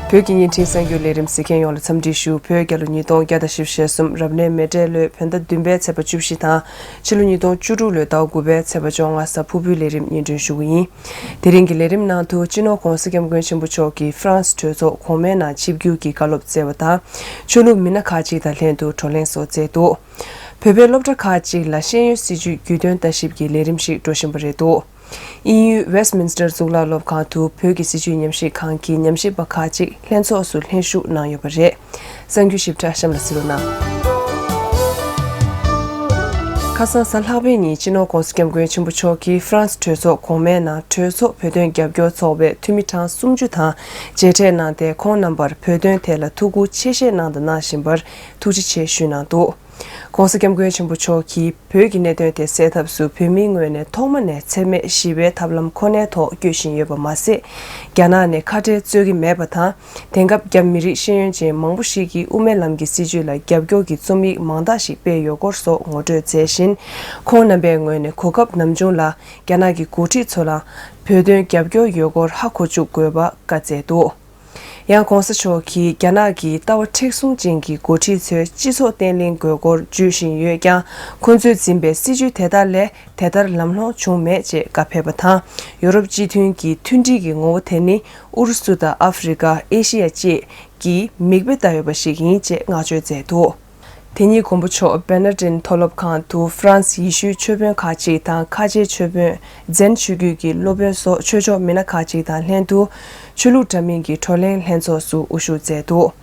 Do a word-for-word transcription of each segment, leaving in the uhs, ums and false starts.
བོད་ཀྱི་བརྙན་འཕྲིན་གསར་འགྱུར་ལས་རིམ་གཟིགས་མཁན་ཡོངས་ལ་འཚམས་འདྲི་ཞུ། བོད་རྒྱལ་ལོ་ཉིས་སྟོང་བརྒྱ་དང་བཞི་བཅུ་ཞེ་གསུམ་རབ་གནས་མེ་སྤྲེལ་ལོའི་བོད་ཟླ་བདུན་པའི་ཚེས་པ་བཅུ་བཞི་དང་ཕྱི་ལོ་ཉིས་སྟོང་བཅུ་དྲུག་ལོའི་ཟླ་དགུ་པའི་ཚེས་པ་བཅོ་ལྔ་གཟའ་ཕུར་བུའི་ལས་རིམ་སྙན་སྒྲོན་ཞུ་གི་ཡིན། དེ་རིང་གི་ལས་རིམ་ནང་དུ་སྤྱི་ནོར་༧གོང་ས་༧སྐྱབས་མགོན་ཆེན་པོ་མཆོག་གིས་ཧྥ་རན་སི་གྲོས་ཚོགས་གོང་མའི་ནང་ཆིབས་བསྒྱུར་གྱི་བཀའ་སློབ་སྩལ་བ་དང་། ཆོས་ལུགས་མི་སྣ་ཁག་ཅིག་དང་ལྷན་དུ་བགྲོ་གླེང་སོགས་མཛད་འདུག་བོད་པའི་སློབ་གྲྭ་ཁག་ཅིག་ལ་ཤེས་ཡོན་སྲིད་བྱུས་རྒྱུས་སྟོན་ལྟ་ཞིབ་ཀྱི་ལས་རིམ་ཞིག་འགྲོ་བཞིན་པ་རེད་འདུག་དབྱིན་ཡུལ་Westminster་གཙུག་ལག་སློབ་ཁང་དུ་བོད་ཀྱི་སྲིད་བྱུས་ཉམས་ཞིབ་ཁང་གི་ཉམས་ཞིབ་པ་ཁག་ཅིག་ལྷན་ཚོགས་སུ་ལྷན་ཞུགས་གནང་ཡོད་པ་རེད། གསར་འགྱུར་ཞིབ་ཕྲ་གཤམ་ལ་གཟིགས་རོགས་གནང་། ཁ་སང་གཟའ་ལྷག་པའི་ཉིན་སྤྱི་ནོར་༧གོང་ས་༧སྐྱབས་མགོན་ཆེན་པོ་མཆོག་གིས་ཧྥ་རན་སི་གྲོས་ཚོགས་གོང་མའི་ནང་གྲོས་ཚོགས་བོད་དོན་རྒྱབ་སྐྱོར་ཚོགས་པའི་འཐུས་མི་གྲངས་སུམ་ཅུ་དང་མཇལ་འཕྲད་གནང་སྟེ། ཁོང་རྣམ་པར་བོད་དོན་ཐད་ལ་ཐུགས་ཁུར་ཆེ་བཞེས་གནང་དང་གནང་བཞིན་པར་ཐུགས་རྗེ་ཆེ་ཞུས་གནང་འདུག ༸གོང་ས་༸སྐྱབས་མགོན་ཆེན་པོ་མཆོག་གིས་བོད་ཀྱི་གནད་དོན་དེ་སེལ་ཐབས་སུ་བོད་མིའི་ངོས་ནས་ཐོག་མ་ནས་འཚེ་མེད་ཞི་བའི་ཐབས་ལམ་ཁོ་ནའི་ཐོག་སྐྱོད་བཞིན་ཡོད་པ་མ་ཟད། རྒྱ་ནག་ནས་ཁ་བྲལ་རྩོད་ཀྱི་མེད་པ་དང་། དེང་སྐབས་རྒྱ་མི་རིགས་ཤེས་ཡོན་ཅན་མང་པོ་ཞིག་གིས་དབུ་མའི་ལམ་གྱི་སྲིད་བྱུས་ལ་རྒྱབ་སྐྱོར་གྱི་རྩོམ་ཡིག་མང་དག་ཞིག་སྤེལ་ཡོད་སྐོར་སོགས་ངོ་སྤྲོད་མཛད་བཞིན། ཁོང་རྣམ་པའི་ངོས་ནས་གོ་སྐབས་ནམ་བྱུང་ལ་རྒྱ་ནག་གི་འགོ་ཁྲིད་ཚོ་ལ་བོད་དོན་རྒྱབ་སྐྱོར་ཡོད་སྐོར་ཧ་གོ་བཅུག་དགོས་པ་བཀའ་སྩལ་འདུག་ཡང་༸གོང་ས་མཆོག་གིས་རྒྱ་ནག་གི་ལྟ་བ་མཁྲེགས་བཟུང་ཅན་གྱི་འགོ་ཁྲིད་ཚོས་སྤྱི་ཚོགས་བརྟན་ལྷིང་དགོས་སྐོར་བརྗོད་བཞིན་ཡོད་ཀྱང་། ཁོ་ཚོས་འཛིན་པའི་སྲིད་བྱུས་དེ་དག་ལས་དེ་ལྟར་ལམ་ལྷོང་བྱུང་མེད་ཅེས་བཀའ་ཕེབས་པ་དང་། ཡོ་རོབ་སྤྱི་མཐུན་གྱི་མཐུན་སྒྲིལ་གྱི་ངོ་བོ་དེ་ནི་ཨུ་རུ་སུ་དང་ཨ་ཧྥེ་རི་ཀ། ཨེ་ཤི་ཡ་བཅས་ཀྱིས་མིག་དཔེ་ལྟ་འོས་པ་ཞིག་ཡིན་ཅེས་བསྔགས་བརྗོད་མཛད་འདུག་དེ་ཉིན་མགོན་པོ་མཆོག་བེར་ན་ཏིན་མཐོ་སློབ་ཁང་དུ་ཧྥ་རན་སི་ཡེ་ཤུའི་ཆོས་དཔོན་ཁག་ཅིག་དང་ཁ་ཆེའི་ཆོས་དཔོན་ཛེན་ཆོས་བརྒྱུད་ཀྱི་སློབ་དཔོན་སོགས་ཆོས་ཕྱོགས་མི་སྣ་ཁག་ཅིག་དང་ལྷན་དུ་ཆོས་ལུགས་འདྲ་མིན་གྱི་བགྲོ་གླེང་ལྷན་ཚོགས་སུ་དབུ་བཞུགས་མཛད་འདུག་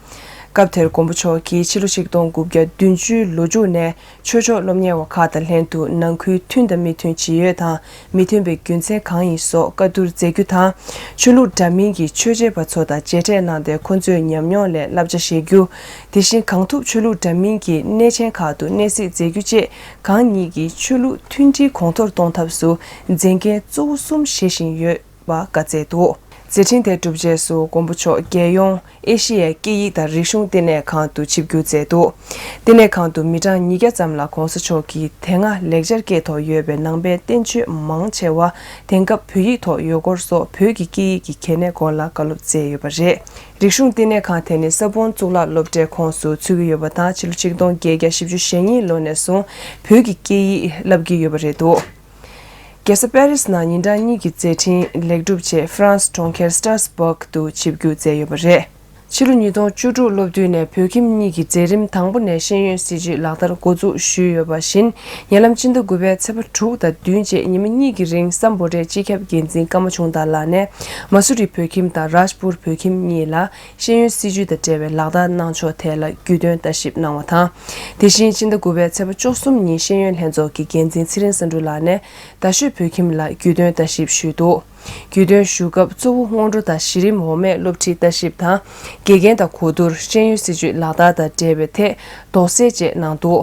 སྐབས་དེར་མགོན་པོ་མཆོག་གིས་ཕྱི་ལོ་ཆིག་སྟོང་དགུ་བརྒྱ་བདུན་ཅུའི་ལོ་མཇུག་ནས་ཆོས་ཕྱོགས་སློབ་གཉེར་བ་ཁག་དང་ལྷན་དུ་ནང་ཁུལ་མཐུན་དང་མི་མཐུན་ཇི་ཡོད་དང་། མི་མཐུན་པའི་རྒྱུ་མཚན་གང་ཡིན་སོགས་བཀའ་བསྡུར་མཛད་རྒྱུ་དང་། ཆོས་ལུགས་འདྲ་མིན་གྱི་ཆོས་བྱེད་པ་ཚོ་དང་མཇལ་འཕྲད་གནང་སྟེ་ཁོ་ཚོའི་ཉམས་མྱོང་ལས་བསླབ་བྱ་བཞེས་རྒྱུ། དེ་བཞིན་གང་ཐུབ་ཆོས་ལུགས་འདྲ་མིན་གྱི་གནས་ཆེན་ཁག་ཏུ་གནས་གཟིགས་མཛད་རྒྱུ་བཅས་གང་ཉིད་ཀྱིས་ཆོས་ལུགས་མཐུན་སྒྲིལ་གོང་མཐོར་གཏོང་ཐབས་སུ་མཛད་འགན་གཙོ་བོ་གསུམ་བཞེས་བཞིན་ཡོད་པ་བཀའ་སྩལ་འདུག་མཛད་འཕྲིན་དེ་གྲུབ་རྗེས་སུ་མགོན་པོ་མཆོག་རྒྱལ་ཡོངས་ཨེ་ཤེ་ཡའི་སྐད་ཡིག་དང་རིག་གཞུང་བསྟི་གནས་ཁང་དུ་ཆིབས་བསྒྱུར་མཛད་འདུག་བསྟི་གནས་ཁང་དུ་མི་གྲངས་ཉིས་བརྒྱ་ཙམ་ལ་༸གོང་ས་མཆོག་གིས་དེ་སྔ་ལེགས་སྦྱར་སྐད་ཐོག་ཡོད་པའི་ནང་པའི་བསྟན་བཅོས་མང་ཆེ་བ་དེང་སྐབས་བོད་ཡིག་ཐོག་ཡོད་སྐོར་སོགས་བོད་ཀྱི་སྐད་ཡིག་གི་གལ་གནད་སྐོར་ལ་བཀའ་སློབ་སྩལ་ཡོད་པ་རེད། རིག་གཞུང་བསྟི་གནས་ཁང་དེ་ནི་ས་བོན་གཙུག་ལག་སློབ་གྲྭའི་ཁོངས་སུ་ཚུད་ཀྱི་ཡོད་པ་དང་། ཕྱི་ལོ་ཆིག་སྟོང་བརྒྱད་བརྒྱ་བཞི་བཅུ་ཞེ་གཉིས་ལོ་ནས་བཟུང་བོད་ཀྱི་སྐད་ཡིག་བསླབ་ཀྱི་ཡོད་པ་རེད་འདུག་རྒྱལ་ས་པེ་རིས་ནང་ཉིན་གྲངས་གཉིས་ཀྱི་མཛད་འཕྲིན་ལེགས་གྲུབ་ཆེད་ཧྥ་རན་སི་གྲོང་ཁྱེར་སི་ཏྲ་སི་བྷག་ཏུ་ཆིབས་བསྒྱུར་མཛད་ཡོད་པ་རེད། ཕྱི་ལོ་ཉིས་སྟོང་བཅུ་དྲུག་སློབ་དུས་ནས་བོད་ཁྱིམ་གཉིས་ཀྱི་མཛད་རིམ་དང་པོ་ནས་ཤེས་ཡོན་སྲིད་བྱུས་ལག་བསྟར་འགོ་འཛུགས་ཞུས་ཡོད་པ་བཞིན། ཉེ་ལམ་སྤྱི་ཟླ་དགུ་པའི་ཚེས་པ་དྲུག་དང་བདུན་བཅས་ཉི་མ་གཉིས་ཀྱི་རིང་སམ་བྷོ་ཊའི་སྤྱི་ཁྱབ་འགན་འཛིན་ཀརྨ་ཆུང་བདག་ལགས་ནས་མ་སུ་རི་བོད་ཁྱིམ་དང་རཱཇ་པུར་བོད་ཁྱིམ་གཉིས་ལ་ཤེས་ཡོན་སྲིད་བྱུས་དང་འབྲེལ་བའི་ལག་བསྟར་གནང་ཕྱོགས་ཐད་ལ་རྒྱུས་སྟོན་ལྟ་ཞིབ་གནང་བ་དང་། དེ་བཞིན་ཕྱི་ཟླ་དགུ་པའི་ཚེས་པ་བཅུ་གསུམ་ཉིན་ཤེས་ཡོན་ལྷན་ཚོགས་ཀྱི་འགན་འཛིན་ཚེ་རིང་བསམ་འགྲུབ་ལགས་ནས་རྡ་ཤོད་བོད་ཁྱིམ་ལ་རྒྱུས་སྟོན་ལྟ་ཞིབ་ཞུས་འདུག་རྒྱུས་སྟོན་ཞུ་སྐབས་གཙོ་བོ་སྔོན་འགྲོ་དང་གཞི་རིམ་འོག་མའི་སློབ་ཁྲིད་ལྟ་ཞིབ་དང་། དགེ་རྒན་དང་གོ་བསྡུར། ཤེས་ཡོན་སྲིད་བྱུས་ལག་བསྟར་དང་འབྲེལ་བའི་ཐད་དོགས་སེལ་བཅས་གནང་འདུག་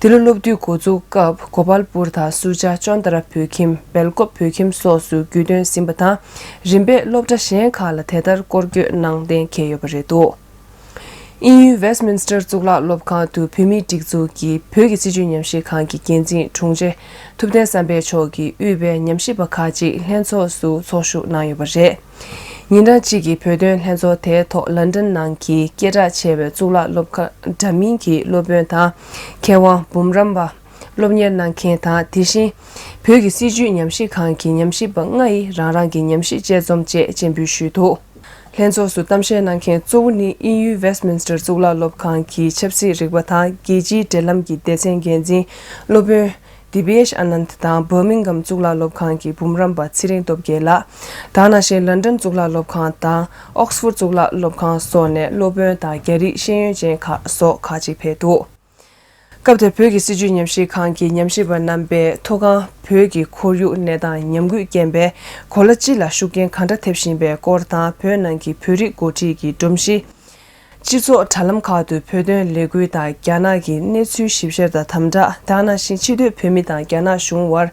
དེ་ལོ་སློབ་དུས་འགོ་འཛུགས་སྐབས་གོ་པལ་པུར་དང་སུ་ཇཱ་ཅོན་ཏ་ར་བོད་ཁྱིམ། སྦེལ་ཀོབ་བོད་ཁྱིམ་སོགས་སུ་རྒྱུས་སྟོན་ཟིན་པ་དང་། རིམ་པས་སློབ་གྲྭ་གཞན་ཁག་ལ་དེ་ལྟར་སྐོར་སྐྱོད་གནང་གཏན་འཁེལ་ཡོད་པ་རེད་འདུག་དབྱིན་ཡུལ་Westminster་གཙུག་ལག་སློབ་ཁང་དུ་བོད་མིའི་སྒྲིག་འཛུགས་ཀྱི་བོད་ཀྱི་སྲིད་བྱུས་ཉམས་ཞིབ་ཁང་གི་འགན་འཛིན་དྲུང་ཆེ་ཐུབ་བསྟན་བསམ་འཕེལ་མཆོག་གིས་དབུས་པའི་ཉམས་ཞིབ་པ་ཁག་ཅིག་ལྷན་ཚོགས་སུ་ཚོགས་ཞུགས་གནང་ཡོད་པ་རེད། ཉིན་གྲངས་གཅིག་གི་བོད་དོན་ལྷན་ཚོགས་དེའི་ཐོག་ལན་ཀྲན་ནང་གི་སྐད་གྲགས་ཆེ་བའི་གཙུག་ལག་སློབ་ཁང་འདྲ་མིན་གྱི་སློབ་དཔོན་དང་། མཁས་དབང་འབུམ་རམས་པ། སློབ་གཉེར་གནང་མཁན་དང་། དེ་བཞིན་བོད་ཀྱི་སྲིད་བྱུས་ཉམས་ཞིབ་ཁང་གི་ཉམས་ཞིབ་པ་ལྔ་ཡིས་རང་རང་གི་ཉམས་ཞིབ་དཔྱད་རྩོམ་བཅས་སྤྱན་འབུལ་ཞུས་འདུག་ལྷན་ཚོགས་སུ་གཏམ་བཤད་གནང་མཁན་གཙོ་བོ་ནི་དབྱིན་ཡུལ་Westminster་གཙུག་ལག་སློབ་ཁང་གི་ཆབ་སྲིད་རིག་པ་དང་རྒྱལ་སྤྱིའི་འབྲེལ་ལམ་གྱི་སྡེ་ཚན་འགན་འཛིན་སློབ་དཔོན་Dipesh Anand་དང་Birmingham་གཙུག་ལག་སློབ་ཁང་གི་འབུམ་རམས་པ་ཚེ་རིང་སྟོབས་རྒྱལ་ལགས། ད་ག་ནང་བཞིན་ལན་ཀྲན་གཙུག་ལག་སློབ་ཁང་དང་Oxford་གཙུག་ལག་སློབ་ཁང་སོགས་ནས་སློབ་དཔོན་དང་རྒྱ་རིགས་ཤེས་ཡོན་ཅན་ཁག་སོགས་ཁག་ཅིག་ཕེབས་འདུག་སྐབས་དེར་བོད་ཀྱི་སྲིད་བྱུས་ཉམས་ཞིབ་ཁང་གི་ཉམས་ཞིབ་པ་རྣམ་པས་ཐུའུ་བཀྭན་བོད་ཀྱི་ཁོར་ཡུག་གནས་སྟངས་ཉམས་རྒུད་རྐྱེན་པས་གོ་ལ་སྤྱི་ལ་ཤུགས་རྐྱེན་ག་འདྲ་ཐེབས་བཞིན་པའི་སྐོར་དང་། བོད་ནང་གི་བོད་རིགས་འགོ་ཁྲིད་ཀྱི་སྒྲོམ་གཞི། སྤྱི་ཚོགས་དྲ་ལམ་ཁག་ཏུ་བོད་དོན་ལས་འགུལ་དང་རྒྱ་ནག་གི་གནས་ཚུལ་ཞིབ་བཤེར་དང་དམ་དྲག་ད་ག་ནང་བཞིན་ཕྱི་སྡོད་བོད་མི་དང་རྒྱ་ནག་གཞུང་དབར་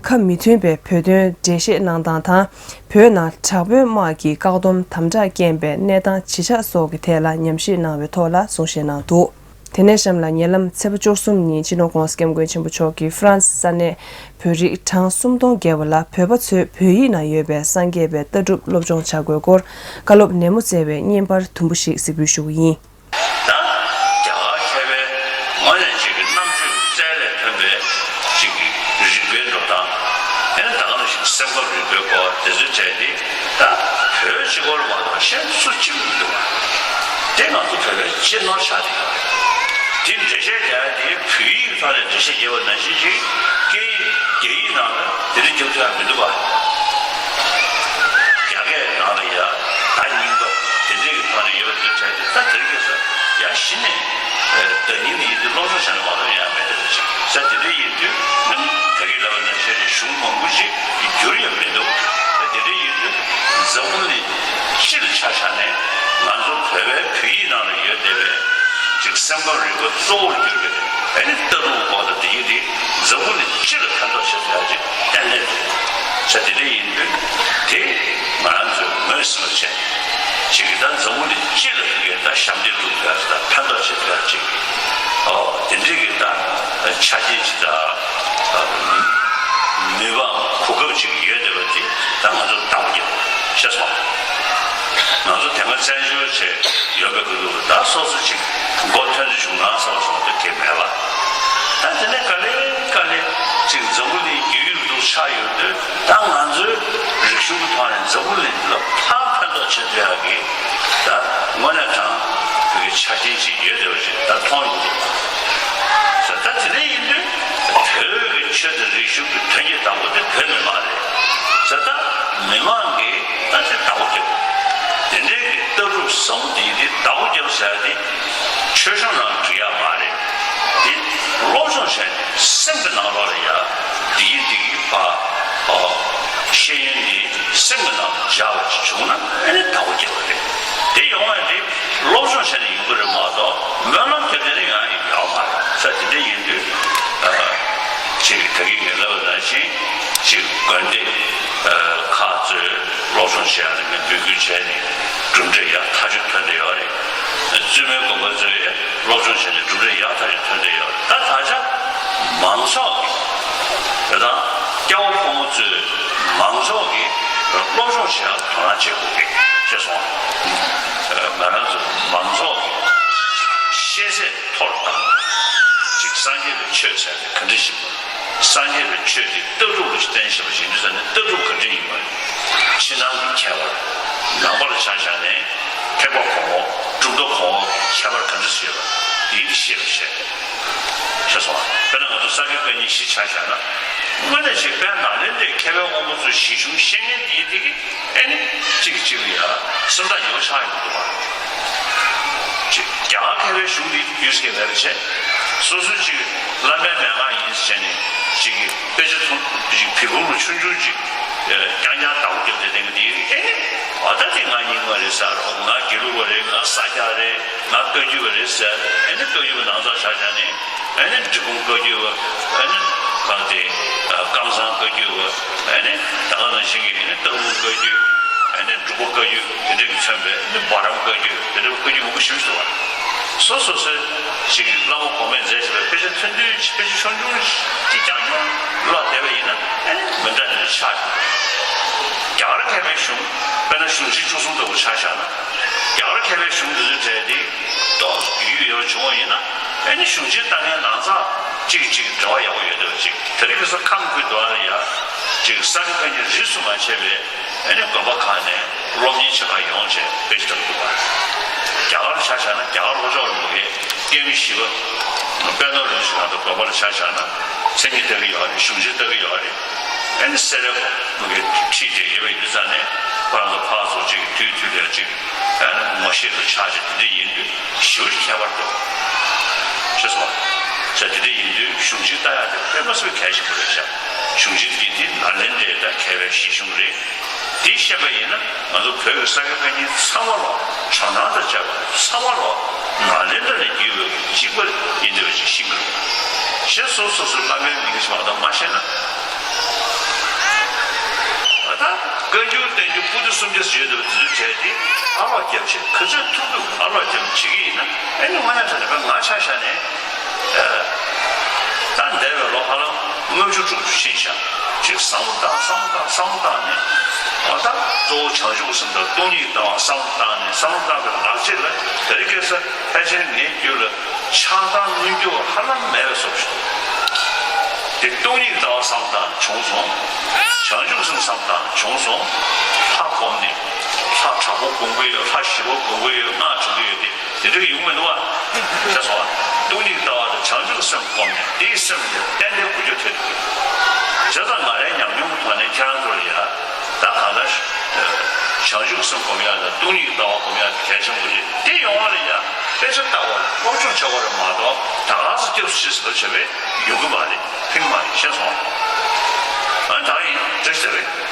ཁ་མི་མཐུན་པའི་བོད་དོན་འགྲེལ་བཤད་གནང་སྟངས་དང་། བོད་ནང་དྲག་པོའི་དམག་གི་བཀག་སྡོམ་དམ་དྲག་རྐྱེན་པའི་གནས་སྟངས་ཇི་ཆགས་སོགས་ཀྱི་ཐད་ལ་ཉམས་ཞིབ་གནང་བའི་ཐོག་ལ་གསུང་བཤད་གནང་འདུག་དེ་ནས་གཤམ་ལ་ཉེ་ལམ་ཚེས་པ་བཅུ་གསུམ་ཉིན་སྤྱི་ནོར་༧གོང་ས་༧སྐྱབས་མགོན་ཆེན་པོ་མཆོག་གིས་ཧྥ་རན་སི་ས་གནས་བོད་རིགས་གྲངས་སུམ་སྟོང་བརྒལ་བ་ལ་བོད་པ་ཚོས་བོད་ཡིག་ནང་ཡོད་པའི་སངས་རྒྱས་པའི་ལྟ་གྲུབ་སློབ་སྦྱོང་བྱ་དགོས་སྐོར་བཀའ་སློབ་ནན་མོ་སྩལ་བའི་བརྙན་པར་དུམ་བུ་ཞིག་གཟིགས་འབུལ་ཞུ་གི་ཡིན། ད་རྒྱ་གར་མཁས་པའི་དངོས་གནས་ཅིག་གི་རྣམ་དཔྱོད་རྩལ་ལས་ཐོན་པའི་ཅིག་གི་རིག་པའི་འགྲོ་སྟངས། དེ་ནི་ད་ག་ནང་བཞིན་སེམས་ཁམས་རིག་པའི་སྐོར་དེ་ཚོའི་གྲས་དེ་ད་བོད་སྤྱི་སྐོར་མ་གཏོགས་གཞན་སུ་གཅིག་མི་འདུག་པ། དེ་ང་ཚོ་བོད་པའི་གཅེས་ནོར་ཆགས་བསྡད་ཡོད་རེད། དེ་འགྲེལ་བཤད་རྒྱག་ཡ་དེ་བོད་ཡིག་ཐོག་ནས་འགྲེལ་བཤད་རྒྱབ་པ་ནང་བཞིན་ཅིག་སྐད་ཡིག་རྒྱ་ཡིག་ནང་ལ་དེ་འདྲ་རྒྱབ་ཐུབ་ཡ་མི་འདུག་པ། རྒྱ་སྐད་ནང་ལ་ཡ་བརྡ་རྙིང་པ་དེ་འདྲའི་གི་ཐོག་ནས་ཡོད་པ་འདུག་དྲན་དུས། ད་དེ་རིང་ཁ་སང་ཡ་གཞི་ནས་བརྡ་རྙིང་ཡིན་དུས་སློབ་སྦྱོང་བྱས་ན་མ་གཏོགས་ཡ་མེད་འདུག་ཅིག་ས། དེ་འདྲ་ཡིན་དུས་ད་གིན་ལབ་པ་ནང་བཞིན་གྱི་གཞུང་མང་པོ་ཞིག་འགྱུར་ཡ་མི་འདུག་ད་དེ་འདྲ་ཡིན་དུས་འཛམ་བུ་གླིང་སྤྱི་ལ་ཆ་བཞག་ནས་ང་ཚོ་བོད་པའི་བོད་ཡིག་ནང་ལ་ཡོད་བསྡད་པའི་ཅིག་སེམས་ཁམས་རིག་པ་གཙོ་བོར་གྱུར་པའི་ཨ་ནི་ལྟ་གྲུབ་སྐོར་དང་དེ་ཡིན་དེ་འཛམ་བུ་གླིང་སྤྱི་ལ་ཕན་ཐོགས་བྱེད་ཐུབ་ཡ་ཅིག་ཏན་ཏན་འདུག་ས། དེ་འདྲ་ཡིན་དུས་དེ་ང་རང་ཚོས་ངོས་ཟིན་པ་བྱས་ཅིག་གི་ད་འཛམ་བུ་གླིང་སྤྱི་ལ་ཐུག་གི་ད་ཞབས་འདེགས་སྒྲུབ་ཐུབ་ཡ་ཅིག་དང་ཕན་ཐོགས་བྱེད་ཐུབ་ཡ་ཅིག་གི་ཨོ་དེ་འདྲའི་གི་ད་ཆ་རྐྱེན་ཅིག་ད་ནུས་པའམ་གོ་སྐབས་ཅིག་ཡོད་བསྡད་པ་དེ་ད་ང་ཚོ་བདག་པོ་རྒྱབ་ཤེས་སོང་། ང་ཚོ་དེ་སྔ་བཙན་བྱོལ་བྱས་ཡོད་པའི་སྐབས་ལ་ད་སོ་སོ་ཅིག་མགོ་ཐོན་དུ་བྱུང་ན་བསམ་སོང་། དེ་གས་མེད་པ། ད་དེ་ནས་ག་ལེ་ག་ལེ་ཅིག་འཛམ་བུ་གླིང་རྒྱུས་ཡོད་དུ་ཆགས་ཡོད་དུས་ད་ང་ཚོའི་རིག་གཞུང་གི་ཐོག་ནས་འཛམ་བུ་གླིང་ལ་ཕར་ཕན་ཐོགས་བྱེད་ཐུབ་ཡག་གི་ད་དངོས་གནས་དྲང་བའི་ཆ་རྐྱེན་ཅིག་ཡོད་བསྡད་པ་ཅིག་ད་མཐོང་ཡོང་གི་འདུག་ད་དེ་འདྲ་ཡིན་དུས་བོད་ཀྱི་ཆོས་དང་རིག་གཞུང་གི་དོན་གྱི་བདག་པོ་དེ་བོད་མི་མང་རེད། ད་ལྟ་མི་མང་གིས་ད་དེ་བདག་པོ་རྒྱབ། དེ་འདྲའི་གི་ལྟ་གྲུབ་ཟབ་མོ་དེ་ཡིན་དུས་བདག་པོ་རྒྱབ་ཟེར་ཡ་དེ་ཆོས་གཞུང་ནང་གི་ཡ་མ་རེད། དེ་སློབ་སྦྱོང་བྱས་ནས་སེམས་ཀྱི་ནང་ལོགས་ལ་ཡ་དེ་ཡིན་དེ་གི་ཕ་ཨོ་ཤེས་ཡོན་དེ་སེམས་ཀྱི་ནང་ལ་འཇགས་པ་ཅིག་བྱུང་ན་ཨ་ནི་བདག་པོ་རྒྱབ་པ་རེད། དེ་ཡོང་བ་དེ་སློབ་སྦྱོང་བྱས་ནས་ཡོང་གི་རེད་མ་གཏོགས་སྨོན་ལམ་རྒྱབ་དེ་ནི་ཡང་ཡོང་མ་རེད། ས་དེ་འདྲ་ཡིན་དུས་ཨ་ཅིག་ད་གིན་ངས་ལབ་པ་ནང་བཞིན་ཅིག་དགོན་སྡེ་ཨ་ཁག་ཚོས་སློབ་སྦྱོང་བྱས་ནས་འབོད་སྐུལ་བྱས་ནས་གྲུབ་འབྲས་ཡག་ཐག་ཆོད་ཐོན་བསྡད་ཡོད་རེད། བཙུན་མའི་དགོན་པ་ཚོས་སློབ་སྦྱོང་བྱས་ནས་གྲུབ་འབྲས་ཡག་ཐག་ཆོད་ཐོན་བསྡད་ཡོད་རེད། ད་ད་ཆ་མང་ཚོགས་ཀྱིས་དེ་དང་སྐྱ་བོ་ཕོ་མོ་ཚོས་མང་ཚོགས་ཀྱིས་སློབ་སྦྱོང་བྱེད་ཡག་དོ་སྣང་བྱེད་དགོས་ཀྱི་ཅེས་གསུངས། ང་རང་ཚོ་མང་ཚོགས་ཀྱི་ཤེས་ཚད་མཐོ་རུ་བཏང་། ཅིག་སངས་རྒྱས་པའི་ཆོས་ཟེར་ནས་ག་འདྲ་ཞིག་སངས་རྒྱས་པའི་ཆོས་དེ་ལྟ་གྲུབ་ལ་བརྟེན་བཞིན་པ་ཞིག་ཡིན་དུས་ཙང་ནས་ལྟ་གྲུབ་ག་འདྲ་ཡིན་པ། ཕྱི་ནང་གི་ཁྱད་པར། ནང་པ་ལ་ཆ་བཞག་ནས་ཐེག་པ་གོང་འོག་གྲུབ་མཐའ་གོང་འོག་ཁྱད་པར་ག་འདྲ་ཞིག་ཡོད་པ་ཡིན་ཤེས་པ་བྱས། ཤེས་སོང་ང་། དཔེར་ན་ང་ཚོ་ས་དགེ་བཀའ་རྙིང་བཞི་ཆ་བཞག་ན། དངོས་གནས་ཤིག་དཔལ་ནཱ་ལེནྡྲའི་མཁས་པའི་དབང་པོ་ཚོའི་གཞི་གཞུང་ཤེས་མཁན་དེ་ཡིན་དེ་གི་ཨེ་ནི་གཅིག་གཅིག་ལ་ཡ་སེམས་ཐག་ཉེ་བོ་ཆགས་ཡོང་གི་འདུག་བ། ཅིག་རྒྱ་གར་མཁས་པའི་གཞུང་འདི་རྒྱུས་ཀྱི་མེད་པ་བྱས། སོ་སོའི་ཅིག་བླ་མའི་མན་ངག་ཡིན་ཟེར་ནས་ཅིག་གི་དཔེ་ཆ་ཐུང་ཅིག་བི་ཁུག་ལ་ཆུང་ཆུང་ཅིག་རྐྱང་རྐྱང་བདག་པོ་རྒྱབ་བསྡད་མཁན་དེ་ཨེ་ནི་འོ་ད་དེ་ང་རྙིང་མ་རེད་ཟེར་རོ། ང་དགེ་ལུགས་པ་རེད། ང་ས་སྐྱ་རེད། ང་བཀའ་བརྒྱུད་པ་རེད་ཟེར། ཨེ་ནི་བཀའ་བརྒྱུད་པ་ནང་ཚགས་ཆགས་བཞག་ནས། ཨ་ནི་འབྲི་གུང་བཀའ་བརྒྱུད་པ། ཨ་ནི་གང་དེ་ཨ་ཀམ་ཚང་བཀའ་བརྒྱུད་པ། ཨ་ནི་ད་ག་ནང་བཞིན་གྱི་ཨ་ནི་སྟག་ལུང་བཀའ་བརྒྱུད། ཨ་ནི་འབྲུག་པ་བཀའ་བརྒྱུད་དེ་འདྲ་གི་མཚོན་པའི་ཨ་ནི་བྷ་རམ་བཀའ་བརྒྱུད་དེ་འདྲ་བཀའ་བརྒྱུད་མང་པོ་ཞིག་འདུག་བ། སོ་སོ་སོའི་ཞིག་གི་བླ་མ་གོང་མས་མཛད་བཞག་པའི་དཔེ་ཆ་ཐུང་ཐུང་ཞིག་དཔེ་ཆ་ཆུང་ཆུང་ཞིག་ཅིག་རྐྱང་རྐྱང་ཀློག་བསྡད་པ་ཡིན་ན་ཨ་ནི་མི་འདྲ་འདི་འདྲ་ཆགས་ཀྱི་འདུག་རྒྱ་གར་མཁས་པའི་གཞུང་དཔེར་ན་གཞུང་ཆེན་བཅུ་གསུམ་ལྟ་བུ་ཆ་བཞག་ན། རྒྱ་གར་མཁས་པའི་གཞུང་འདི་ཚོའི་གྲས་དེ་ཏོག་ཙམ་རྒྱུས་ཡོད་པ་བྱུང་བ་ཡིན་ན། ཨ་ནི་གཞུང་ཆེན་ལྟ་མཁན་ནང་ཚགས་གཅིག་གིས་གཅིག་འབྲེལ་བ་ཡག་པོ་ཡོད་བསྡད་པ་ཅིག་དེ་རིང་ཁ་སང་ཁམས་ཁུལ་དུ་ཨ་ལ་ཡ་ཅིག་ས་དགེ་བཀའ་རྙིང་རིས་སུ་མ་ཆད་པའི་ཨ་ནི་དགོན་པ་ཁག་ནས་སློབ་གཉེར་བྱེད་གར་ཡོང་བྱས་དཔེ་ཆ་ལྟ་གི་འདུག་པ། རྒྱ་གར་ཆ་བཞག་ན་རྒྱ་གར་ལྷོ་ཕྱོགས་ལ་ཡོད་པའི་ཀེ་མི་བཞི་པ་དཔལ་ནོར་རིན་པོ་ཆེ་ཁང་དང་དགོན་པ་ལ་ཆ་བཞག་ན་མཚན་ཉིད་ལྟ་གི་ཡོད་རེད། གཞུང་ཆེན་ལྟ་གི་ཡོད་རེད། ཨ་ནི་སེ་ར་ཁོ་གི་ཁྲིད་བྱས་ཡོད་པ་ཡིན་དུས་ཙང་ནས་ཁོ་རང་ཚོ་ཕར་ཚུར་གཅིག་དུས་དུས་ལ་གཅིག་ཨ་ནི་ངོ་ཤེས་སུ་ཆགས་བྱས་དེ་འདྲ་ཡིན་དུས་ཞེ་པོ་ཅིག་ཁྱད་པར་འདུག་ཤེས་སོང་ང་། ས་དེ་འདྲ་ཡིན་དུས་གཞུང་ཆེན་ལྟ་ཡག་དེ་དཔེ་མ་སྲིད་པའི་གལ་ཆེན་པོ་རེད་ཤག་གཞུང་ཆེན་དེ་དེ་ནཱ་ལེནྡྲའི་ད་མཁས་པའི་གཞི་གཞུང་རེད། དེ་ཤེས་པ་ཡིན་ན་ང་ཚོ་བོད་ཀྱི་ས་དགེ་བཀའ་རྙིང་ཚང་མ་ལོ་ཇོ་ནང་དང་བཅས་པ་ཚང་མ་ལོ་ནཱ་ལེནྡྲ་ནས་བརྒྱུད་པའི་གཅིག་པ་ཡིན་འདོད་ཅིག་ཤེས་ཀྱི་རེད། ཞེས་སོ་སོ་སོའི་བླ་མའི་མིང་ཞིག་མ་གཏོགས་མ་ཤེས་ན། ད་ བཀའ་འགྱུར་བསྟན་འགྱུར་པོ་ཏི་སུམ་བརྒྱ་ཡོད་དུ་དེ་ཚོའི་གྲས་དེ་ཨ་ལོག་རྒྱབ་བྱས་ག་ཚོད་ཐུབ་ཐུབ་ཨ་ལོག་རྒྱབ་བྱེད་ཀྱི་ཡིན་ན། ཨེ་ནི་དངོས་གནས་དྲང་གནས་ང་ཆ་བཞག་ནས་ད་འདས་པའི་ལོ་ཧ་ལམ་ལྔ་བཅུ་དྲུག་ཅུ་ཕྱིན་ཤག་ཅིག་བསམ་བློ་བཏང་བསམ་བློ་བཏང་བསམ་བློ་བཏང་ནས། འོ་ད་གཙོ་བོ་བྱང་ཆུབ་སེམས་དང་སྟོང་ཉིད་ལྟ་བ་བསམ་བློ་བཏང་ནས་བསམ་བློ་བཏང་པའི་ལག་རྗེས་ལ་དེ་རིང་ཁ་སང་ཕལ་ཆེར་ངའི་རྒྱུད་ལ་ཆགས་སྡང་མངོན་གྱུར་ཧ་ལམ་མེད་པའི་བཟོ་ཞིག་དེ་སྟོང་ཉིད་ལྟ་བ་བསམ་བློ་བཏང་བྱུང་སོང་། བྱང་ཆུབ་སེམས་བསམ་བློ་བཏང་བྱུང་སོང་། ལྷ་སྒོམ་ནས་ལྷ་དྲག་པོ་སྒོམ་གྱི་ཡོད། ལྷ་ཞི་བ་སྒོམ་གྱི་ཡོད། སྔགས་བགྲང་གི་ཡོད་དེ། དེ་འདྲ་ཡོང་མི་འདུག་བ། ཤེས་སོང་བ། སྟོང་ཉིད་ལྟ་བ་དང་བྱང་ཆུབ་སེམས་སྒོམ་ནས་དེའི་སེམས་དེ་ཏན་ཏན་འགུལ་སྐྱོད་ཐེབས་འདུག་བྱས་ཙང་ང་རའི་ཉམས་མྱོང་གི་ཐོག་ནས་ཁྱེད་རང་ཚོ་ལ་ཡ། ད་གང་ལྟར་བྱང་ཆུབ་སེམས་སྒོམ་ཡག་དང་སྟོང་ཉིད་ལྟ་བ་སྒོམ་ཡག་དེ་གལ་ཆེན་པོ་རེད། དེ་ཡོང་བ་ལ་ཡ་དཔེ་ཆ་ལྟ་བ་ལ་སློབ་སྦྱོང་བྱེད་དགོས་རེད་མ་གཏོགས་ད་ག་སེ་སྐྱབས་སུ་མཆི་ཟེར་བྱས་པས་ཡོང་གི་མ་རེད། ཕན་གི་མ་རེད། ཤེས་སོང་བ། ཨ་ད་ཡིན་འདྲ་ཟེར་བས།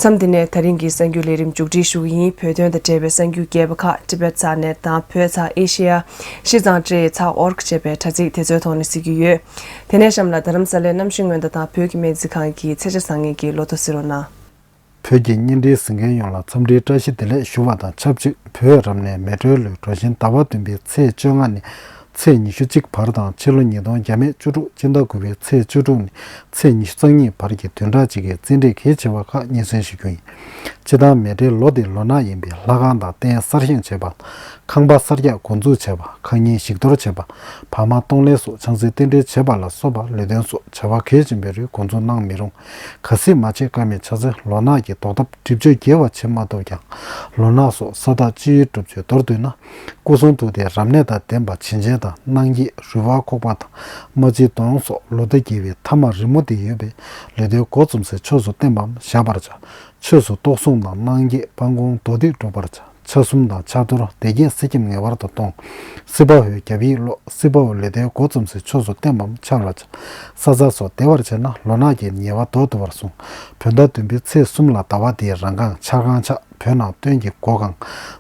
མཚམས་འདི་ནས་ད་རིང་གི་གསར་འགྱུར་ལས་རིམ་མཇུག་སྒྲིལ་ཞུ་གི་ཡིན། བོད་དོན་དང་འབྲེལ་བའི་གསར་འགྱུར་རྒྱས་པ་ཁག་ཊི་བེཊ་ཚགས་ནས་དང་བོད་ཚགས་ཨེ་ཤེ་ཡ། ཤིས་ཙང་ཊི་ཚགས་ཨོར་གི་བཅས་པའི་དྲ་ཚིགས་དེ་ཚོའི་ཐོག་ནས་གཟིགས་ཀྱི་ཡོད། དེ་ནས་གཤམ་ལ་རྡ་རམ་ས་ལའི་གནམ་གཤིས་སྔོན་བརྡ་དང་བོད་ཀྱི་སྨན་རྩིས་ཁང་གི་ཚེས་ཆ་བཟང་ངན་གྱི་ལོ་ཐོ་གཟིགས་རོགས་གནང་། བོད་ཀྱི་བརྙན་འཕྲིན་གཟིགས་མཁན་ཡོངས་ལ་འཚམས་འདྲིའི་བཀྲ་ཤིས་བདེ་ལེགས་ཞུ་བ་དང་ཆབས་ཅིག་བོད་རབ་གནས་མེ་སྤྲེལ་ལོའི་གྲོ་བཞིན་ཟླ་བ་བདུན་པའི་ཚེས་བཅོ་ལྔ་ནས་ཚེས་ཉི་ཤུ་གཅིག་བར་དང་ཕྱི་ལོ་ཉིས་སྟོང་བརྒྱ་མེད་བཅུ་དྲུག་སྤྱི་ཟླ་དགུ་པའི་ཚེས་བཅུ་དྲུག་ནས་ཚེས་ཉི་ཤུ་རྩ་གཉིས་བར་གྱི་བདུན་ཕྲག་གཅིག་གི་རྩིས་འབྲས་གལ་ཆེ་བ་ཁག་སྙན་སེང་ཞུ་རྒྱུ་ཡིན། སྤྱིར་བཏང་མེ་སྤྲེལ་ལོ་འདིའི་ལོ་ནག་ཡིན་པས་ལྷ་ཁང་དང་རྟེན་གསར་བཞེངས་བྱེད་པ། ཁང་པ་གསར་རྒྱག་འགོ་འཛུགས་བྱེད་པ། ཁང་རྙིང་ཞིག་གཏོར་བྱེད་པ། བག་མ་གཏོང་ལེན་སོགས་ཆང་སའི་རྟེན་འབྲེལ་བྱེད་པ་ལ་སོགས་པ་ལས་དོན་སོགས་བྱ་བ་གལ་ཆེན་པོའི་རིགས་འགོ་འཛུགས་གནང་མི་རུང་། གལ་སྲིད་མ་བྱེད་ཀ་མེད་ཆགས་ཚེ་ལོ་ནག་གི་ཟློག་ཐབས་སྒྲིབ་གཅོད་རྒྱས་པ་བྱེད་མ་ཐུབ་ཀྱང་། ལོ་ནག་སོགས་ས་བདག་སྤྱི་ཡི་སྒྲུབ་མཆོད་མདོར་བསྡུས་ན། སྐུ་གསུང་ཐུགས་ཏེ་རབ་གནས་དང་ལྡན་པ་བྱིན་ཅན་དང་གནང་འགྱེད་རུས་པ་ཁོག་པ་དང་རྨ་རྩེ་གདོང་སོགས་ལོ་ཟླ་རྒྱས་པའི་ཐ་མ་རི་མོ་དེ་ཡོད་པས་ལས་དོན་འགོ་རྩོམ་སའི་ཕྱོགས་སུ་བརྟན་པའམ་བཞག་པར་བྱ། ཆོས་སུ་གཏོགས་གསུང་དང་གནང་འགྱེད་སྤང་སྐོང་མདོ་སྡེ་སྒྲུབ་པར་བྱ། ཆ་གསུམ་དང་ཕྱག་རྡོར་སྡེ་བརྒྱད་གསེར་སྐྱེམས་ངེས་པར་དུ་གཏོང་། སྲིད་པ་འོད་རྒྱལ་བའི་བློ་སྲིད་པ་འོད་ལས་དོན་འགོ་རྩོམ་སའི་ཕྱོགས་སུ་བརྟན་པའམ་འཆར་བར་བྱ། ས་བཟའ་སོགས་བདེ་བར་བྱས་ན་ལོ་ནག་གི་ཉེས་པ་ཟློག་ཐུབ་པར་གསུངས། བོད་ཟླ་བདུན་པའི་ཚེས་གསུམ་ལ་ཟླ་བ་འདིའི་རང་རྐང་འཆར་ཁང་ཆགས། བོད་ནང་སྟོན་གྱི་སྒོ་གང་།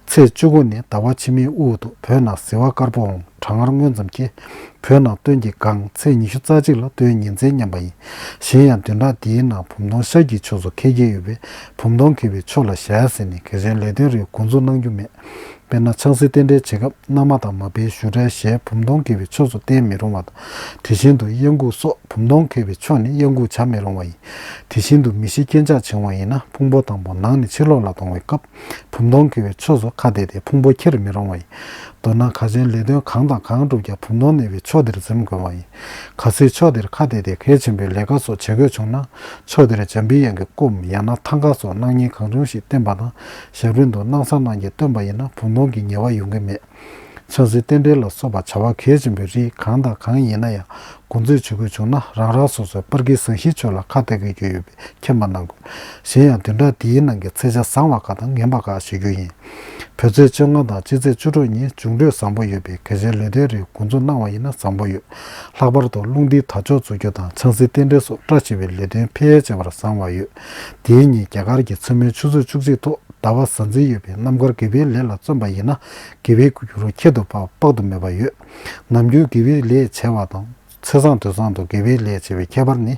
ཚེས་བཅུ་དགུ་ནས་ཟླ་བ་ཕྱི་མའི་དབུགས་དུ་བོད་ནང་ཟིལ་བ་དཀར་པོ་འོང་། གྲང་ངར་མངོན་ཙམ་སྐྱེ། བོད་ནང་སྟོན་གྱི་གང་ཚེས་ཉི་ཤུ་རྩ་གཅིག་ལ་སྟོན་ཉིན་མཚན་མཉམ་པ་ཡིན། གཞན་ཡང་བདུན་ཕྲག་འདིའི་ནང་བུམ་སྟོང་ཤར་གྱི་ཕྱོགས་སུ་འཁེལ་གྱི་ཡོད་པས་བུམ་སྟོང་འཁེལ་བའི་ཕྱོགས་ལ་བཞག་ཟེར་ནས་གལ་ཆེན་ལས་དོན་རིགས་འགོ་འཛུགས་གནང་རྒྱུ་མེད། དཔེར་ན་ཆང་སའི་རྟེན་འབྲེལ་བྱེད་སྐབས་མནའ་མ་དང་མ་པའི་བཞུགས་གྲལ་ཞལ་བུམ་སྟོང་འཁེལ་བའི་ཕྱོགས་སུ་བསྟན་མི་རུང་བ་དང་། དེ་བཞིན་དུ་གཡང་འགུགས་སོགས་བུམ་སྟོང་འཁེལ་བའི་ཕྱོགས་ནས་གཡང་འགུགས་བྱ་མི་རུང་བ་ཡིན། དེ་བཞིན་དུ་མི་ཤི་རྐྱེན་ཆག་བྱུང་བ་ཡིན་ན་ཕུང་པོ་དང་པོ་ནང་ནས་ཕྱི་ལོགས་ལ་གཏོང་བའི་སྐབས་བུམ་སྟོང་འཁེལ་བའི་ཕྱོགས་སུ་ཁ་གཏད་དེ་ཕུང་པོ་འཁྱེར་མི་རུང་བ་ཡིན། མདོར་ན་གལ་ཆེན་ལས་དོན་གང་དང་གང་བསྒྲུབ་ཀྱང་བུམ་སྟོང་གནས་པའི་ཕྱོགས་དེར་འཛེམ་དགོས་པ་ཡིན། གལ་སྲིད་ཕྱོགས་དེར་ཁ་གཏད་དེ་གལ་ཆེན་པོའི་ལས་ཀ་སོགས་བྱེད་དགོས་བྱུང་ན་ཕྱོགས་དེར་འཇམ་པའི་དབྱངས་ཀྱི་སྐུའམ་ཡང་ན་ཐང་ག་སོགས་གནང་བརྙན་གང་བྱུང་ཞིག་བསྟན་པ་དང་ཞབས་རིམ་དུ་སྣང་བསམ་གནང་རྒྱུ་བསྟན་པ་ཡིན་ན་བུམ་སྟོང་གི་ཉེས་པ་ཡོང་གི་མེད། ཆང་སའི་རྟེན་འབྲེལ་ལ་སོགས་པ་བྱ་བ་གལ་ཆེན་པོའི་རིགས་གང་དང་གང་ཡིན་ན་ཡང་འགོ་འཛུགས་བྱེད་དགོས་བྱུང་ན་རང་རང་སོ་སོའི་པར་གྱི་བཟང་ཤིང་ཕྱོགས་ལ་ཁ་གཏད་དགོས་ཀྱི་ཡོད་པས་མཁྱེན་པ་གནང་དགོས། གཞན་ཡང་བདུན་ཕྲག་འདིའི་ནང་གི་ཚེས་ཆ་བཟང་བ་ཁག་དང་ངན་པ་ཁག་ཞུ་རྒྱུ་ཡིན། བོད་ཚེས་བཅོ་ལྔ་དང་སྤྱི་ཚེས་བཅུ་དྲུག་ཉིན་འབྱུང་འཕྲོད་བཟང་པོ་ཡོད་པས་གལ་ཆེན་ལས་དོན་རིགས་འགོ་འཛུགས་གནང་བ་ཡིན་ན་བཟང་པོ་ཡོད། ལྷག་པར་དུ་རླུང་རྟའི་དར་ལྕོག་འཛུགས་རྒྱུ་དང་ཆང་སའི་རྟེན་འབྲེལ་སོགས་བཀྲ་ཤིས་པའི་ལས་དོན་འཕེལ་རྒྱས་བྱེད་པར་བཟང་བ་ཡོད། དེའི་ཉིན་རྒྱ་གར་གྱི་མཚན་མོའི་ཆུ་ཚོད་བཅུ་གཅིག་ཐོག་ཟླ་བ་གཟའ་འཛིན་ཡོད་པས་རྣམ་དཀར་དགེ་བའི་ལས་ལ་བརྩོན་པ་ཡིན་ན་དགེ་བའི་རྒྱུ་རུ་ཁྱད་དུ་འཕགས་དཔག་ཏུ་མེད་པ་ཡོད། ནམ་རྒྱུན་དགེ་བའི་ལས་བྱེད་པ་དང་ཚེས་བཟང་དུས་བཟང་དུ་དགེ་བའི་ལས་བྱེད་པའི་ཁྱད་པར་ནི།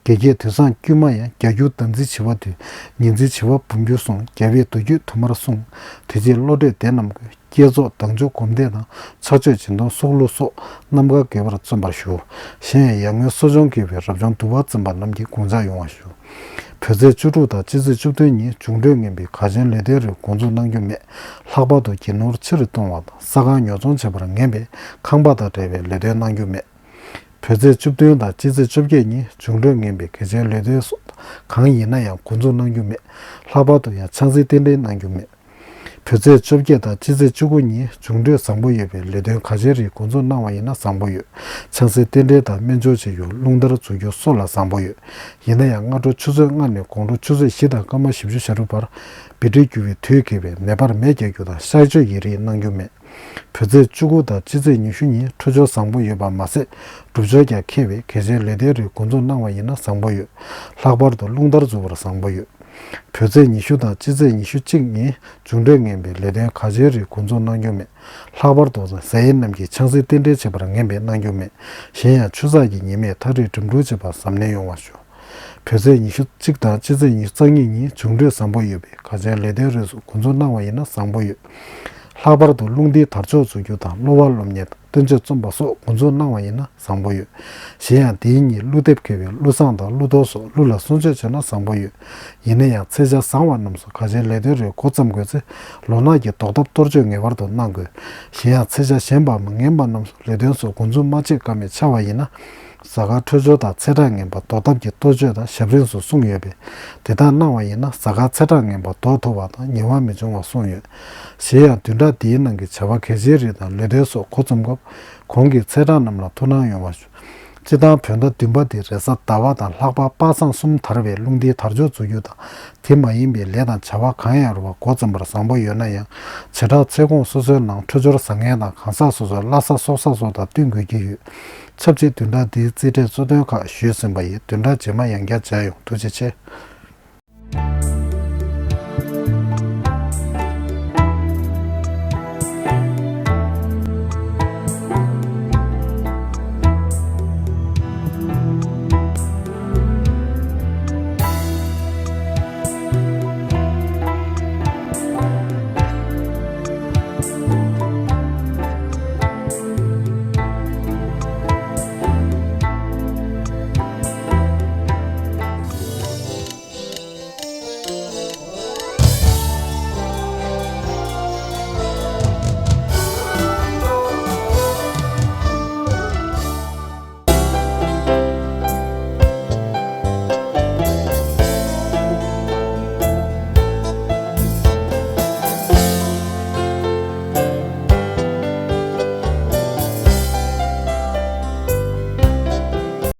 དགེ་རྒྱས་དུས་བཟང་དཀྱུས་མ་ཡང་བརྒྱ་འགྱུར་ཟླ་འཛིན་བྱེ་བ་བདུན། ཉི་འཛིན་བྱེ་བ་འབུམ་འགྱུར་གསུངས། རྒྱལ་བས་མདོ་རྒྱུད་དུ་མར་གསུངས། དེ་རྗེས་བློ་གྲོས་སྡེ་རྣམས་ཀྱིས་བསྐྱེད་རྫོགས་བདག་འཇུག་སྒོམ་བཟླས་དང་ཕྱག་མཆོད་སྦྱིན་གཏོང་སྲོག་བླུ་སོགས་རྣམ་དཀར་དགེ་བར་བརྩོན་པར་ཞུ། གཞན་ཡང་ཡར་ངོའི་གསོ་སྦྱོང་དགེ་བའི་རབ་བྱུང་འདུལ་བ་བཙུན་པ་རྣམས་ཀྱིས་དགོངས་འཇགས་ཡོང་བ་ཞུ། བོད་ཚེས་བཅུ་དྲུག་དང་སྤྱི་ཚེས་བཅུ་བདུན་ཉིན་འབྱུང་འཕྲོད་ངན་པའི་གལ་ཆེན་ལས་དོན་རིགས་འགོ་འཛུགས་གནང་རྒྱུ་མེད། ལྷག་པར་དུ་གྱི་ནོར་ཕྱིར་གཏོང་བ་དང་ས་ཁང་ཉོ་ཚོང་བྱེད་པར་ངན་པས་ཁང་པ་དང་འབྲེལ་བའི་ལས་དོན་གནང་རྒྱུ་མེད། བོད་ཚེས་བཅུ་བདུན་དང་སྤྱི་ཚེས་བཅོ་བརྒྱད་ཉིན་འབྱུང་འཕྲོད་ངན་པའི་གལ་ཆེན་ལས་དོན་སོགས་གང་ཡིན་ན་ཡང་འགོ་འཛུགས་གནང་རྒྱུ་མེད། ལྷག་པར་དུ་ཡང་ཆང་སའི་རྟེན་འབྲེལ་གནང་རྒྱུ་མེད། བོད་ཚེས་བཅོ་བརྒྱད་དང་སྤྱི་ཚེས་བཅུ་དགུ་ཉིན་འབྱུང་འཕྲོད་བཟང་པོ་ཡོད་པའི་ལས་དོན་གལ་ཆེན་རིགས་འགོ་འཛུགས་གནང་བ་ཡིན་ན་བཟང་པོ་ཡོད། ཆང་སའི་རྟེན་འབྲེལ་དང་སྨན་སྦྱོར་བྱེད་རྒྱུ་རླུང་དར་འཛུགས་རྒྱུ་སོགས་ལ་བཟང་པོ་ཡོད། ཡིན་ན་ཡང་སྔ་དྲོ་ཆུ་ཚོད་ལྔ་ནས་དགོང་དྲོ་ཆུ་ཚོད་བཞི་དང་སྐར་མ་བཞི་བཅུ་ཞེ་དྲུག་བར་བི་ཊི་རྒྱུ་བའི་དུས་བགོས་པའི་ནད་པར་མེ་རྒྱག་རྒྱུ་དང་གཤག་བཅོས་ཀྱི་རིགས་གནང་རྒྱུ་མེད། བོད་ཚེས་བཅུ་དགུ་དང་སྤྱི་ཚེས་ཉི་ཤུ་ཉིན་འཕྲོད་སྦྱོར་བཟང་པོ་ཡོད་པ་མ་ཟད། སྒྲུབ་སྦྱོར་ཀྱང་མཁས་པས་གལ་ཆེན་ལས་དོན་རིགས་འགོ་འཛུགས་གནང་བ་ཡིན་ན་བཟང་པོ་ཡོད། ལྷག་པར་དུ་རླུང་དར་འཛུགས་པར་བཟང་པོ་ཡོད། བོད་ཚེས་ཉི་ཤུ་དང་སྤྱི་ཚེས་ཉི་ཤུ་གཅིག་ཉིན་འབྱུང་འཕྲོད་ངན་པའི་ལས་དོན་གལ་ཆེན་རིགས་འགོ་འཛུགས་གནང་རྒྱུ་མེད། ལྷག་པར་དུ་ཟས་ཡིན་རྣམས་ཀྱིས་ཆང་སའི་རྟེན་འབྲེལ་བྱེད་པར་ངན་པས་གནང་རྒྱུ་མེད། གཞན་ཡང་ཆུ་ཚགས་ཀྱི་ཉི་མས་ཐག་རིང་འགྲིམ་འགྲུལ་བྱེད་པར་གཟབ་ནན་ཡོང་བ་ཞུ། བོད་ཚེས་ཉི་ཤུ་གཅིག་དང་སྤྱི་ཚེས་ཉི་ཤུ་རྩ་གཉིས་ཉིན་འབྱུང་འཕྲོད་བཟང་པོ་ཡོད་པས་ག་ཆེན་ལས་དོན་རིགས་སུ་འགོ་འཛུགས་གནང་བ་ཡིན་ན་བཟང་པོ་ཡོད། ལྷག་པར་དུ་རླུང་རྟའི་དར་ལྕོག་འཛུགས་རྒྱུ་དང་གློ་བ་སློབ་གཉེར་དང་སྟོན་ཆོས་རྩོམ་པ་སོགས་འགོ་འཛུགས་གནང་བ་ཡིན་ན་བཟང་པོ་ཡོད། གཞན་ཡང་དེའི་ཉིན་ཀླུ་འདེབས་འཁེལ་བའི་ཀླུ་བསངས་དང་ཀླུ་གཏོར་སོགས་ཀླུ་ལ་གསུང་ཆོས་བྱས་ན་བཟང་པོ་ཡོད། ཡིན་ན་ཡང་ཚེས་ཆ་བཟང་བ་རྣམས་སུ་ག་ཆེན་ལས་དོན་རིགས་འགོ་བརྩམ་དགོས་ཚེ་ལོ་ནག་གི་ཟློག་ཐབས་གཏོར་བཅོས་ངེས་པར་དུ་གནང་དགོས། གཞན་ཡང་ཚེས་ཆ་གཞན་པ་མ་ངན་པ་རྣམས་སུ་ལས་དོན་སོགས་འགོ་འཛུགས་མ་བྱེད་ཀ་མེད་ཆགས་པ་ཡིན་ན། གཟའ་སྐར་འཕྲོད་སྦྱོར་དང་ཚེས་གྲངས་ངན་པ་ཟློག་ཐབས་ཀྱི་གཏོར་བཅོས་དང་ཞབས་རིམ་སོགས་གསུངས་ཡོད་པས་དེ་ལྟར་གནང་བ་ཡིན་ན་གཟའ་སྐར་ཚེས་གྲངས་ངན་པ་ཟློག་ཐུབ་པ་དང་ཉེ་བ་མི་འབྱུང་བ་གསུངས་ཡོད། གཞན་ཡང་བདུན་ཕྲག་འདིའི་ནང་གི་བྱ་བ་གལ་ཆེའི་རིགས་དང་ལས་དོན་སོགས་འགོ་རྩོམ་སྐབས་གོང་གི་ཚེས་གྲངས་རྣམས་ལ་ཐུགས་སྣང་ཡོང་བ་ཞུ། སྤྱིར་བཏང་བོད་ཟླ་བདུན་པ་འདི་རེས་གཟའ་ཟླ་བ་དང་ལྷག་པ་པ་སངས་གསུམ་དར་བའི་རླུང་རྟའི་དར་ལྕོག་འཛུགས་རྒྱུ་དང་དེ་མ་ཡིན་པའི་ལས་དང་བྱ་བ་གང་ཡང་རུང་བ་འགོ་རྩོམ་པར་བཟང་པོ་ཡོད་ན་ཡང་བྱེ་བྲག་ཚེས་གོང་སོ་སོའི་ནང་འཕྲོད་སྦྱོར་བཟང་ངན་དང་གང་ཟག་སོ་སོའི་བླ་གཟའ་སྲོག་གཟའ་སོགས་དང་བསྟུན་དགོས་ཀྱི་ཡོད། ཆབས་ཅིག་བདུན་ཕྲག་འདིའི་རྩིས་འབྲས་གཙོ་དོན་ཁག་ཞུས་ཟིན་པ་ཡིན། བདུན་ཕྲག་རྗེས་མ་ཡང་བསྐྱར་མཇལ་ཡོང་། ཐུགས་རྗེ་ཆེ།